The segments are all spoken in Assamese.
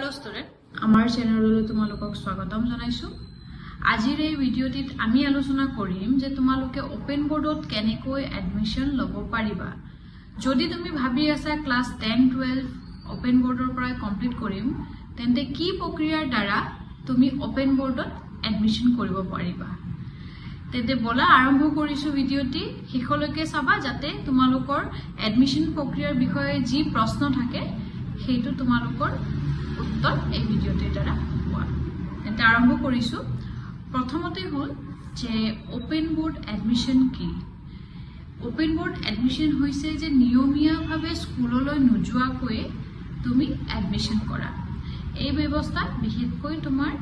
হেল্ল' ষ্টুডেণ্ট, আমাৰ চেনেললৈ তোমালোকক স্বাগতম জনাইছোঁ। আজিৰ এই ভিডিঅ'টিত আমি আলোচনা কৰিম যে তোমালোকে অ'পেন বৰ্ডত কেনেকৈ এডমিশ্যন ল'ব পাৰিবা। যদি তুমি ভাবি আছা ক্লাছ 10, 12 অ'পেন বৰ্ডৰ পৰাই কমপ্লিট কৰিম, তেন্তে কি প্ৰক্ৰিয়াৰ দ্বাৰা তুমি অ'পেন বৰ্ডত এডমিশ্যন কৰিব পাৰিবা? তেন্তে ব'লা, আৰম্ভ কৰিছোঁ ভিডিঅ'টি। শেষলৈকে চাবা, যাতে তোমালোকৰ এডমিশ্যন প্ৰক্ৰিয়াৰ বিষয়ে যি প্ৰশ্ন থাকে, সেইটো তোমালোকৰ উত্তৰ এই ভিডিঅ'টিৰ দ্বাৰা পোৱা। তেন্তে আৰম্ভ কৰিছোঁ। প্ৰথমতে হ'ল যে অ'পেন বৰ্ড এডমিশ্যন কি? অ'পেন বৰ্ড এডমিশ্যন হৈছে যে নিয়মীয়াভাৱে স্কুললৈ নোযোৱাকৈয়ে তুমি এডমিশ্যন কৰা। এই ব্যৱস্থা বিশেষকৈ তোমাৰ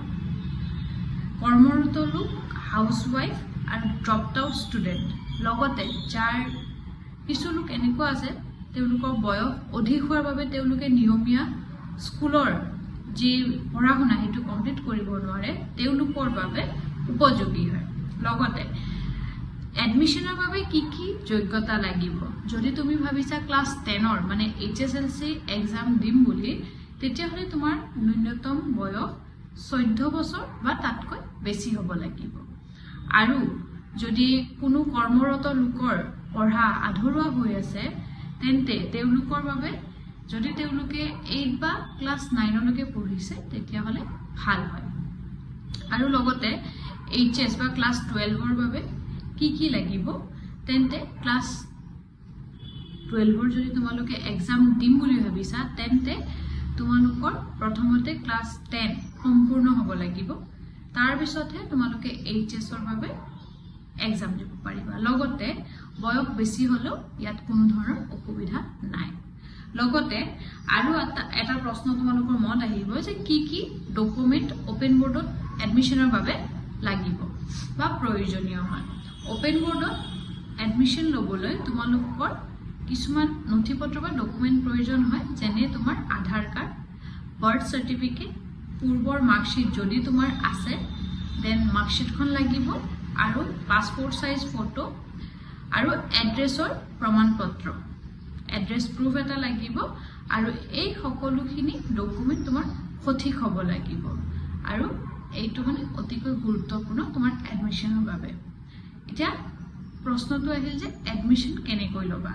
কৰ্মৰত লোক, হাউচৱাইফ আৰু ড্ৰপ আউট ষ্টুডেণ্ট, লগতে যাৰ কিছু লোক এনেকুৱা আছে, তেওঁলোকৰ বয়স অধিক হোৱাৰ বাবে তেওঁলোকে নিয়মীয়া স্কুলৰ যি পঢ়া শুনা, সেইটো কমপ্লিট কৰিব নোৱাৰে, তেওঁলোকৰ বাবে উপযোগী হয়। লগতে এডমিশ্যনৰ বাবে কি কি যোগ্যতা লাগিব? যদি তুমি ভাবিছা ক্লাছ 10ৰ, মানে এইচএছএলচি এক্সাম দিম বুলি, তেতিয়াহ'লে তোমাৰ ন্যূনতম বয়স 14 বছৰ বা তাতকৈ বেছি হ'ব লাগিব। আৰু যদি কোনো কৰ্মৰত লোকৰ পঢ়া আধৰুৱা হৈ আছে, তেন্তে তেওঁলোকৰ বাবে যদি তেওঁলোকে 8 বা ক্লাছ 9লৈকে পঢ়িছে, তেতিয়াহ'লে ভাল হয়। আৰু লগতে এইচএছ বা ক্লাছ 12ৰ বাবে কি কি লাগিব? তেন্তে ক্লাছ 12ৰ যদি তোমালোকে এক্সাম দিম বুলি ভাবিছা, তেন্তে তোমালোকৰ প্ৰথমতে ক্লাছ 10 সম্পূৰ্ণ হ'ব লাগিব। তাৰপিছতহে তোমালোকে এইচএছৰ বাবে এক্সাম দিব পাৰিবা। লগতে বয়স বেছি হ'লেও ইয়াত কোনো ধৰণৰ অসুবিধা নাই। লগতে আৰু এটা এটা প্ৰশ্ন তোমালোকৰ মনত আহিব যে কি কি ডকুমেণ্ট অ'পেন বৰ্ডত এডমিশ্যনৰ বাবে লাগিব বা প্ৰয়োজনীয় হয়? অ'পেন বৰ্ডত এডমিশ্যন ল'বলৈ তোমালোকৰ কিছুমান নথি পত্ৰ বা ডকুমেণ্ট প্ৰয়োজন হয়, যেনে তোমাৰ আধাৰ কাৰ্ড, বাৰ্থ চাৰ্টিফিকেট, পূৰ্বৰ মাৰ্কশ্বিট যদি তোমাৰ আছে, then মাৰ্কশ্বিটখন লাগিব আৰু পাছপৰ্ট চাইজ ফটো আৰু এড্ৰেছৰ প্ৰমাণ পত্ৰ, এড্ৰেছ প্ৰুফ এটা লাগিব। আৰু এই সকলোখিনি ডকুমেণ্ট তোমাৰ সঠিক হ'ব লাগিব আৰু এইটো মানে অতিকৈ গুৰুত্বপূৰ্ণ তোমাৰ এডমিশ্যনৰ বাবে। এতিয়া প্ৰশ্নটো আহিল যে এডমিশ্যন কেনেকৈ ল'বা?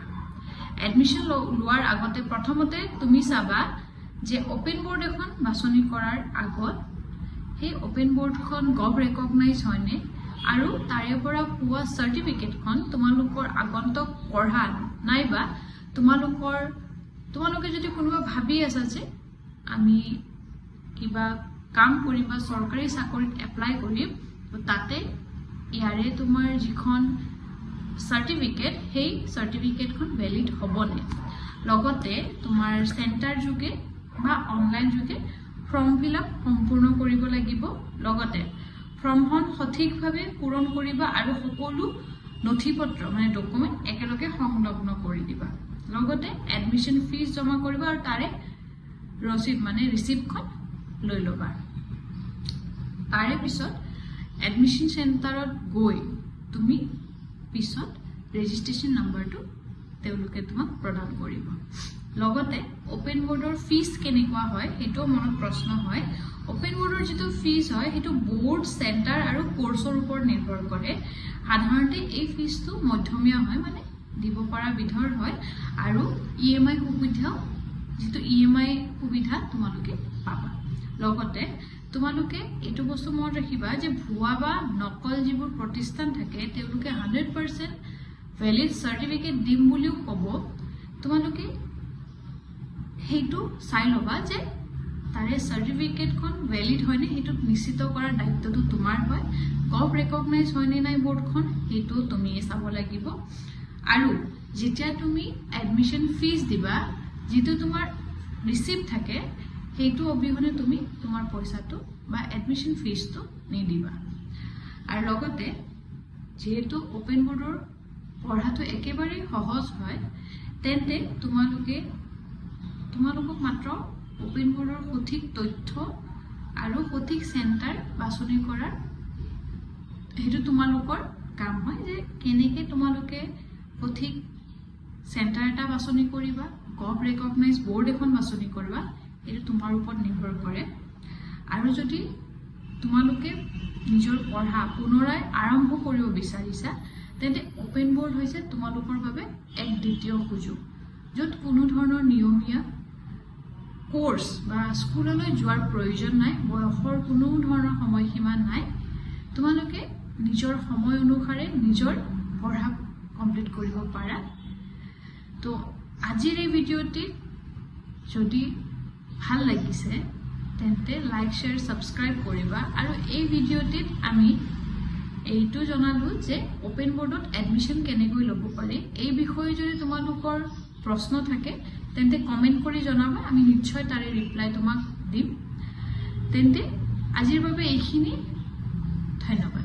এডমিশ্যন লোৱাৰ আগতে প্ৰথমতে তুমি চাবা যে অ'পেন বৰ্ড এখন বাছনি কৰাৰ আগত সেই অ'পেন বৰ্ডখন গভ ৰেকগনাইজ হয়নে আৰু তাৰে পৰা পোৱা চাৰ্টিফিকেটখন তোমালোকৰ আগন্তুক পঢ়া নাইবা তোমালোকে যদি কোনোবা ভাবি আছা যে আমি কিবা কাম কৰিম বা চৰকাৰী চাকৰিত এপ্লাই কৰিম, তো তাতে ইয়াৰে তোমাৰ যিখন চাৰ্টিফিকেট, সেই চাৰ্টিফিকেটখন ভেলিড হ'বনে? লগতে তোমাৰ চেণ্টাৰ যোগে বা অনলাইন যোগে ফৰ্ম ফিল আপ সম্পূৰ্ণ কৰিব লাগিব। লগতে ফৰ্মখন সঠিকভাৱে পূৰণ কৰিবা আৰু সকলো নথি পত্ৰ, মানে ডকুমেণ্ট একেলগে সংলগ্ন কৰি দিবা। লগতে এডমিশ্যন ফিজ জমা কৰিবা আৰু তাৰে ৰচিদ, মানে ৰিচিপ্টখন লৈ ল'বা। তাৰে পিছত এডমিশ্যন চেণ্টাৰত গৈ তুমি পিছত ৰেজিষ্ট্ৰেশ্যন নাম্বাৰটো তেওঁলোকে তোমাক প্ৰদান কৰিব। লগতে অ'পেন বৰ্ডৰ ফিজ কেনেকুৱা হয়, সেইটোও মনত প্ৰশ্ন হয়। অ'পেন বৰ্ডৰ যিটো ফিজ হয়, সেইটো বৰ্ড, চেণ্টাৰ আৰু কৰ্চৰ ওপৰত নিৰ্ভৰ কৰে। সাধাৰণতে এই ফিজটো মধ্যমীয়া হয়, মানে দিব পৰা বিধৰ হয় আৰু ইএমআই সুবিধাও, যিটো ইএমআই সুবিধা তোমালোকে পাবা। লগতে তোমালোকে এইটো বস্তু মনত ৰাখিবা যে ভুৱা বা নকল যিবোৰ প্ৰতিষ্ঠান থাকে, তেওঁলোকে 100% ভেলিড চাৰ্টিফিকেট দিম বুলিও ক'ব। তোমালোকে সেইটো চাই ল'বা যে তাৰে চাৰ্টিফিকেটখন ভেলিড হয়নে, সেইটো নিশ্চিত কৰাৰ দায়িত্বটো তোমাৰ হয়। গভ ৰেকগনাইজ হয়নে নাই বৰ্ডখন, সেইটো তুমিয়ে চাব লাগিব। আৰু যেতিয়া তুমি এডমিশ্যন ফিজ দিবা, যিটো তোমাৰ ৰিচিপ্ট থাকে, সেইটো অবিহনে তুমি তোমাৰ পইচাটো বা এডমিশ্যন ফিজটো নিদিবা। আৰু লগতে যিহেতু অ'পেন বৰ্ডৰ পঢ়াটো একেবাৰেই সহজ হয়, তেন্তে তোমালোকক মাত্ৰ অ'পেন বৰ্ডৰ সঠিক তথ্য আৰু সঠিক চেণ্টাৰ বাছনি কৰাৰ সেইটো তোমালোকৰ কাম হয় যে কেনেকৈ তোমালোকে সঠিক চেণ্টাৰ এটা বাছনি কৰিবা, গভ ৰেকগনাইজ বৰ্ড এখন বাছনি কৰিবা। এইটো তোমাৰ ওপৰত নিৰ্ভৰ কৰে। আৰু যদি তোমালোকে নিজৰ পঢ়া পুনৰাই আৰম্ভ কৰিব বিচাৰিছা, তেন্তে অ'পেন বৰ্ড হৈছে তোমালোকৰ বাবে এক দ্বিতীয় সুযোগ, য'ত কোনো ধৰণৰ নিয়মীয়া কোৰ্চ বা স্কুললৈ যোৱাৰ প্ৰয়োজন নাই, বয়সৰ কোনো ধৰণৰ সময়সীমা নাই। তোমালোকে নিজৰ সময় অনুসাৰে নিজৰ পঢ়া কমপ্লিট কৰিব পাৰা। তো আজিৰ এই ভিডিঅ'টিত যদি ভাল লাগিছে, তেন্তে লাইক, শ্বেয়াৰ, ছাবস্ক্ৰাইব কৰিবা। আৰু এই ভিডিঅ'টিত আমি এইটো জনালোঁ যে অ'পেন বৰ্ডত এডমিশ্যন কেনেকৈ ল'ব পাৰি। এই বিষয়ে যদি তোমালোকৰ প্ৰশ্ন থাকে, তেন্তে কমেণ্ট কৰি জনাবা। আমি নিশ্চয় তাৰে ৰিপ্লাই তোমাক দিম। তেন্তে আজিৰ বাবে এইখিনি। ধন্যবাদ।